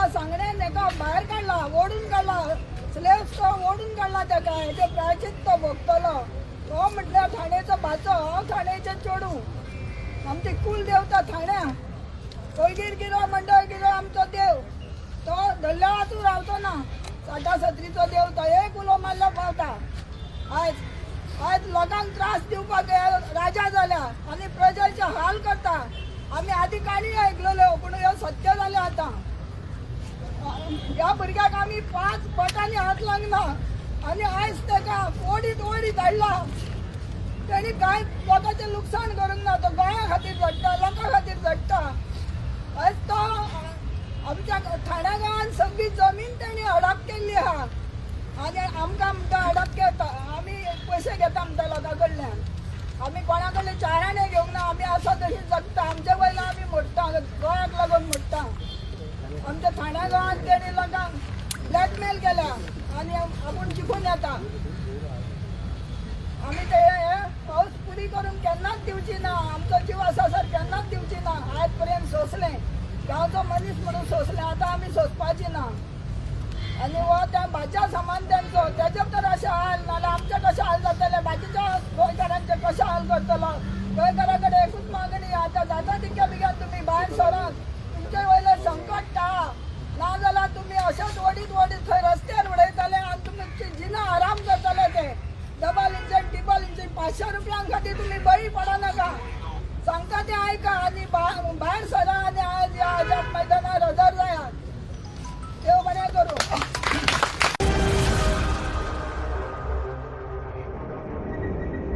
तेका सांगण्यान हेका भायर काडला, ओडून काडला, स्लेव्स तो ओडून काडला तेका. हेजे प्रायचीत तो भोगतलो. तो म्हटल्यार ठाण्याचो भाचो, हांव ठाण्याचें चेडूं. आमची कुल देवता ठाण्या कोयगीर गिरो, मंडळ गिरो आमचो देव. तो धरल्या वाचून रावचो ना. साठा सत्रीचो देव तो एक उलो मारल्यार पावता. आयज आयज लोकांक त्रास दिवपाक हे राजा जाल्या आनी प्रजेचे हाल करता. आमी आदी काणी आयकलेल्यो, पूण ह्यो सत्य जालें आतां. ह्या भुरग्याक आमी पांच बोटांनी हात लागना आनी आयज तेका ओडीत ओडीत हाडला. तेणी कांय लोकांचें लुकसाण करूंक ना. तो गोंया खातीर झडटा, लोकां खातीर झडटा. आयज तो आमच्या ठाण्या गांवान सगळी जमीन तेणी हडप केल्ली आहा आनी आमकां म्हणटा हडप घेता, आमी पयशे घेता म्हणटा लोकां कडल्यान. आमी कोणा कडल्यान चाराणे घेवंक ना. आमी आसा तशी जगता. आमचे वयल्यान आमी मोडटा, गोंयाक लागून मोडटा. आमच्या ठाण्या गांवान तेणी लोकांक ब्लॅकमेल केल्या आनी आपूण जिखून येता. आमी ते हे पावस पुरी करून केन्नाच दिवची ना. आमचो जीव आसा सर केन्नाच दिवची ना. आयज पर्यंत सोंसलें, गांवचो मनीस म्हणून सोंसलें, आतां आमी सोंसपाची ना. आनी हो त्या भाच्या समान तेंचो, तेजे तर अशें हाल, नाल्यार आमचे कशें हाल जातले? बाकीच्या गोंयकारांचे कशें हाल करतलो? गोंयकारा कडेन एकूच मागणी, आतां जाता तितक्या बेगीन तुमी भायर सरात. तुमचे वयलें संकट टाळा, नाजाल्यार तुमी अशेंच ओडीत ओडीत थंय रस्त्यार उडयतले आनी तुमची जिना आराम करतले. ते डबल इंजन टिबल इंजन 500 रुपयां खातीर तुमी बळी पडनाका. सांगता तें आयका आनी भायर सरा आनी आयज ह्या आझाद मैदानार हजार